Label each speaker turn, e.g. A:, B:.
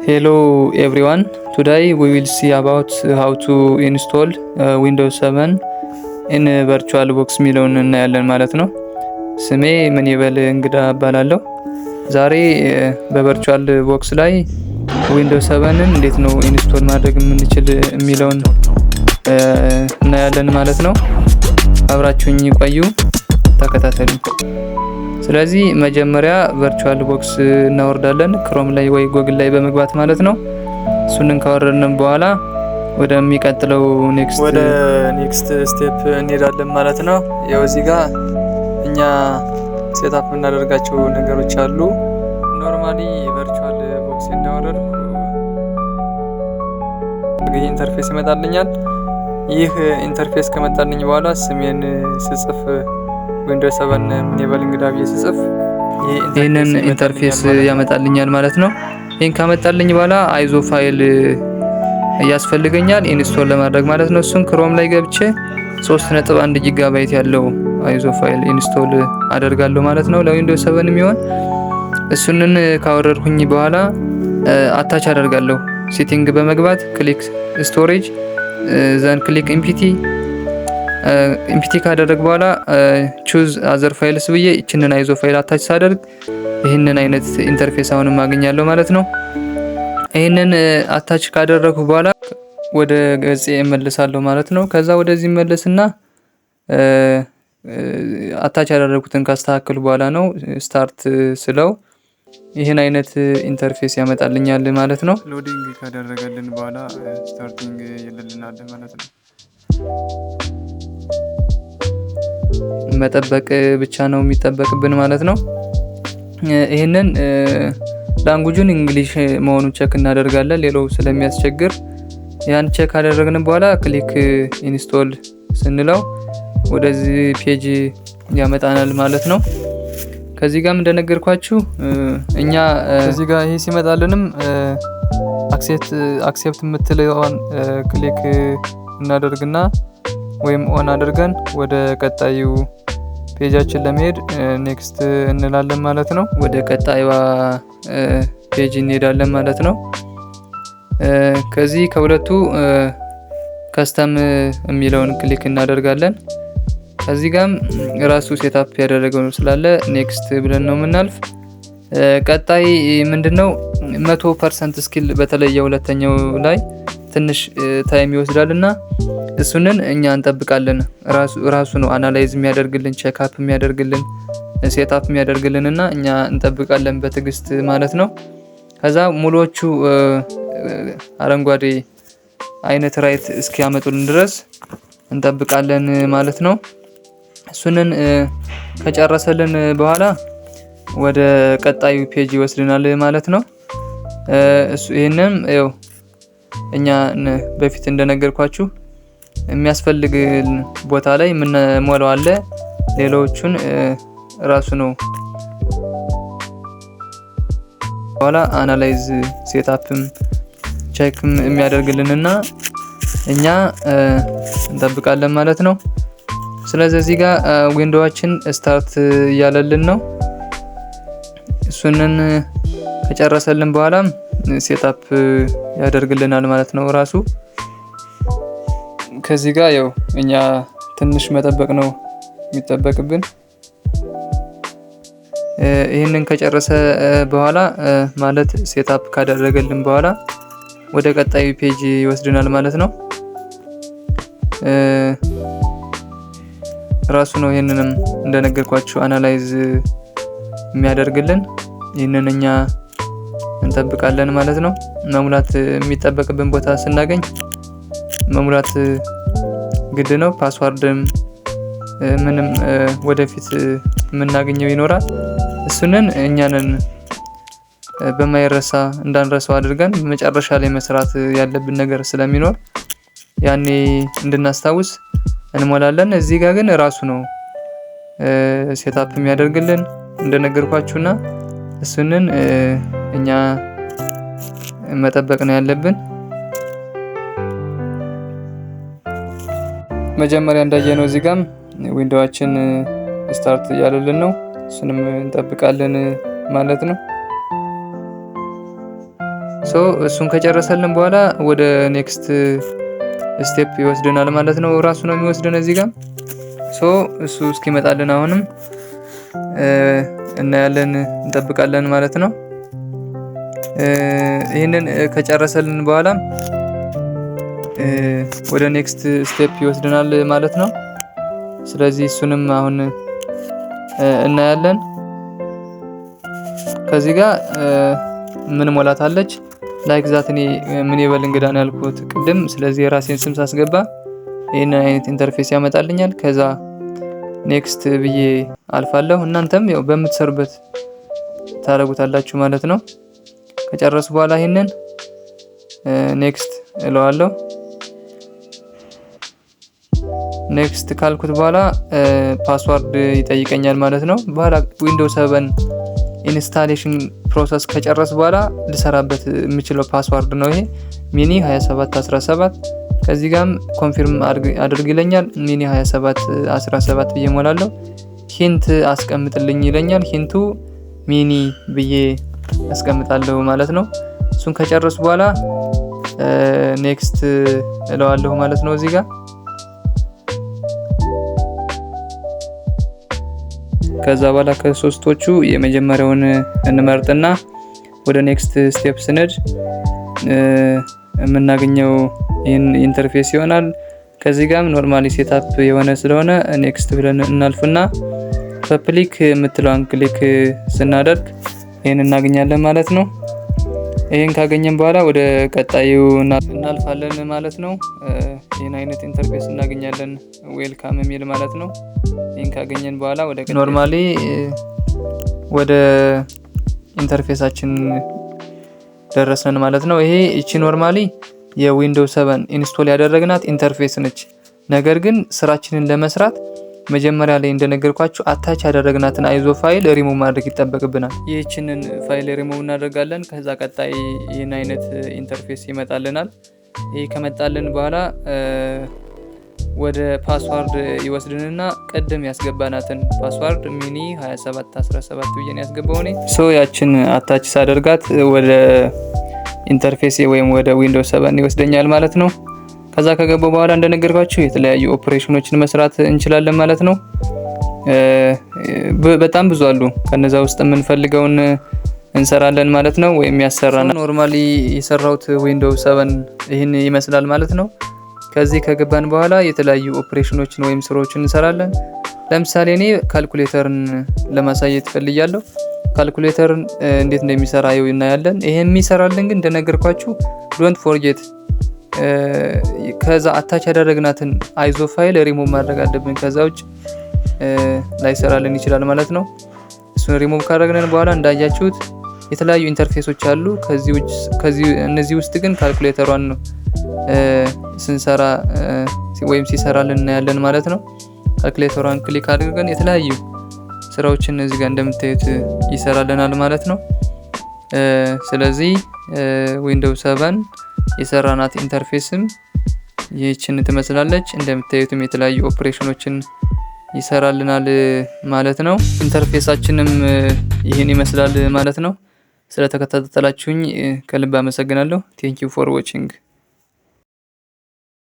A: Hello everyone, today we will see about how to install Windows 7 in VirtualBox የሚለውን እናያለን ማለት ነው። ስሜ ምን ይበል እንግዳ እባላለሁ። ዛሬ በ VirtualBox ላይ Windows 7ን እንዴት ነው install ማድረግ የምንችል የሚለውን እናያለን ማለት ነው። አብራችሁኝ ቆዩ፣ ተከታተሉ። ስለዚህ መጀመሪያ VirtualBox እናወርዳለን Chrome ላይ ወይ ጎግል ላይ በመግባት ማለት ነው። እሱንን ካወረድን በኋላ ወደሚቀጥለው next
B: ወደ next step እንሄዳለን ማለት ነው። ያው እዚህ ጋር እኛ setup የምናደርጋቸው ነገሮች አሉ። Normally VirtualBox እንዳወረድኩ ይህ interface ይመጣልኛል። ይህ interface ከመጣልኝ በኋላ ስሜን ስጽፍ Windows 7 ምን ይበል እንግዳ ብዬ ስጽፍ
A: ይህንን interface ያመጣልኛል ማለት ነው። ይህን ካመጣልኝ በኋላ ISO file ያስፈልገኛል install ለማድረግ ማለት ነው። እሱን Chrome ላይ ገብቼ 3.1 ጊጋባይት ያለው ISO file install አደርጋለሁ ማለት ነው ለ Windows 7 የሚሆን። እሱንን ካወረድኩኝ በኋላ attach አደርጋለሁ። Setting በመግባት click storage, then click empty። Empty ካደረግ በኋላ choose other files ብዬ ይችንን ISO file attach ሳደርግ ይህንን አይነት interface አሁንም አገኛለሁ ማለት ነው። ይህንን attach ካደረግኩ በኋላ ወደ ገጼ እመልሳለሁ ማለት ነው። ከዛ ወደዚህ መለስና attach ያደረግኩትን ካስተካከሉ በኋላ ነው start ስለው ይህን አይነት interface ያመጣልኛል ማለት ነው።
B: Loading ካደረገልን በኋላ starting ይልልናል ማለት ነው።
A: መጠበቅ ብቻ ነው የሚጠበቅብን ማለት ነው። ይህንን language ኡን English መሆኑን check እናደርጋለን። ሌላው ስለሚያስቸግር ያን check ካደረግን በኋላ click install ስንለው ወደዚህ page ያመጣናል ማለት ነው። ከዚህ ጋርም እንደነገርኳችሁ እኛ
B: እዚህ ጋር ይሄ ሲመጣልንም accept የምትለዋን click እናደርግና ወይም on አድርገን ወደ ቀጣዩ page ኣችን ለመሄድ next እንላለን ማለት ነው።
A: ወደ ቀጣዩዋ page እንሄዳለን ማለት ነው። ከዚህ ከሁለቱ custom የሚለውን click እናደርጋለን። ከዚህ ጋም ራሱ setup ያደረገው ስላለ next ብለን ነው የምናልፍ። ቀጣይ ምንድነው 100% እስኪል በተለይ የሁለተኛው ላይ ትንሽ time ይወስዳል እና እሱንን እኛ እንጠብቃለን። ራሱ ነው analyze የሚያደርግልን፣ check up የሚያደርግልን፣ setup የሚያደርግልን እና እኛ እንጠብቃለን በትዕግስት ማለት ነው። ከዛ ሙሎቹ አረንጓዴ አይነት right እስኪያመጡልን ድረስ እንጠብቃለን ማለት ነው። እሱንን ከጨረሰልን በኋላ ወደ ቀጣዩ page ይወስድናል ማለት ነው። እሱ ይህንም ያው እኛ በፊት እንደነገርኳችሁ የሚያስፈልግ ቦታ ላይ የምንሞላው አለ። ሌሎቹን ራሱ ነው በኋላ analyze setup ም check ም የሚያደርግልንና እኛ እንጠብቃለን ማለት ነው። ስለዚህ እዚህ ጋር window ኣችን start እያለልን ነው። እሱንን ከጨረሰልን በኋላም setup ያደርግልናል ማለት ነው ራሱ። ከዚህ ጋር ያው እኛ ትንሽ መጠበቅ ነው የሚጠበቅብን። ይህንን ከጨረሰ በኋላ ማለት setup ካደረገልን በኋላ ወደ ቀጣዩ page ይወስድናል ማለት ነው። ራሱ ነው ይህንንም እንደነገርኳችሁ analyze የሚያደርግልን። ይህንን እኛ እንጠብቃለን ማለት ነው። መሙላት የሚጠበቅብን ቦታ ስናገኝ መሙላት ግድ ነው። Password ም ምንም ወደፊት የምናገኘው ይኖራል። እሱንን እኛንን በማይረሳ እንዳንረሳው አድርገን መጨረሻ ላይ መስራት ያለብን ነገር ስለሚኖር ያኔ እንድናስታውስ እንሞላለን። እዚህ ጋር ግን ራሱ ነው setup የሚያደርግልን እንደነገርኳችሁና እሱንን እኛ መጠበቅ ነው ያለብን። መጀመሪያ እንዳየነው እዚህ ጋም window ኣችን start እያለልን ነው። እሱንም እንጠብቃለን ማለት ነው። So So እሱን ከጨረሰልን በኋላ ወደ next step ይወስደናል ማለት ነው። ራሱ ነው የሚወስደን እዚህ ጋር። So እሱ እስኪመጣልን አሁንም እናያለን፣ እንጠብቃለን ማለት ነው። ይህንን ከጨረሰልን በኋላ ወደ next step ይወስደናል ማለት ነው። ስለዚህ እሱንም አሁን እናያለን። ከዚህ ጋር ምን ሞላታለች like that እኔ ምን ይበል እንግዳ ነው ያልኩት ቅድም። ስለዚህ የራሴን ስም ሳስገባ ይህንን አይነት interface ያመጣልኛል። ከዛ next ብዬ አልፋለሁ። እናንተም ያው በምትሰሩበት ታደርጉታላችሁ ማለት ነው። ከጨረሱ በኋላ ይህንን next እለዋለሁ። Next ካልኩት በኋላ password ይጠይቀኛል ማለት ነው። በኋላ Windows 7 installation process ከጨረስ በኋላ ልሰራበት የምችለው password ነው ይሄ ሚኒ 2717። ከዚህ ጋርም confirm አድርግ ይለኛል። ሚኒ 2717 ብዬ ሞላለሁ። Hint አስቀምጥልኝ ይለኛል። Hint ኡ ሚኒ ብዬ አስቀምጣለሁ ማለት ነው። እሱን ከጨረሱ በኋላ next እለዋለሁ ማለት ነው እዚህ ጋር። ከዛ በኋላ ከሶስቶቹ የመጀመሪያውን እንመርጥና ወደ next step ስንሄድ የምናገኘው ይህን interface ይሆናል። ከዚህ ጋርም normally setup የሆነ ስለሆነ next ብለን እናልፍና public የምትለዋን click ስናደርግ ይህን እናገኛለን ማለት ነው። ይህን ካገኘን በኋላ ወደ ቀጣዩ እናልፋለን ማለት ነው። ይህን አይነት interface እናገኛለን፣ welcome የሚል ማለት ነው። ይህን ካገኘን በኋላ ወደ normally ወደ interface ኣችን ደረስን ማለት ነው። ይሄ እቺ normally የ Windows 7 install ያደረግናት interface ነች። ነገር ግን ስራችንን ለመስራት መጀመሪያ ላይ እንደነገርኳችሁ አታች ያደረግናትን አይዞ ፋይል ሪሙቭ ማድረግ ይጠበቅብናል። ይህችንን ፋይል ሪሙቭ እናደርጋለን። ከዛ ቀጣይ ይህን አይነት interface ይመጣልናል። ይህ ከመጣልን በኋላ ወደ password ይወስድንና ቅድም ያስገባናትን password ሚኒ 2717 ብዬ ነው ያስገባው እኔ። So ያችን attach ሳደርጋት ወደ interface ወይም ወደ Windows 7 ይወስደኛል ማለት ነው። ከዛ ከገባው በኋላ እንደነገርኳችሁ የተለያዩ ኦፕሬሽኖችን መስራት እንችላለን ማለት ነው። በጣም ብዙ አሉ። ከነዛ ውስጥ የምንፈልገውን እንሰራለን ማለት ነው፣ ወይም ያሰራናል። Normally የሰራሁት Windows 7 ይህን ይመስላል ማለት ነው። ከዚህ ከገባን በኋላ የተለያዩ ኦፕሬሽኖችን ወይም ስራዎችን እንሰራለን። ለምሳሌ እኔ ካልኩሌተርን ለማሳየት ፈልጊያለሁ። ካልኩሌተርን እንዴት እንደሚሰራ ይኸው እናያለን። ይሄ የሚሰራልን ግን እንደነገርኳችሁ don't forget ከዛ attach ያደረግናትን አይዞ ፋይል ሪሙቭ ማድረግ አለብን። ከዛ ውጭ ላይሰራልን ይችላል ማለት ነው። እሱን ሪሙቭ ካደረግነን በኋላ እንዳያችሁት የተለያዩ interface ኦች አሉ። ከዚህ እነዚህ ውስጥ ግን ካልኩሌተሯን ነው ስንሰራ ወይም ሲሰራልን እናያለን ማለት ነው። Calculator ሯን click አድርገን የተለያዩ ስራዎችን እዚህ ጋር እንደምታዩት ይሰራልናል ማለት ነው። ስለዚህ Windows 7 የሰራናት interface ም ይህችን ትመስላለች። እንደምታዩትም የተለያዩ ኦፕሬሽኖችን ይሰራልናል ማለት ነው። Interface ኣችንም ይህን ይመስላል ማለት ነው። ስለተከታተላችሁኝ ከልብ አመሰግናለሁ። Thank you for watching.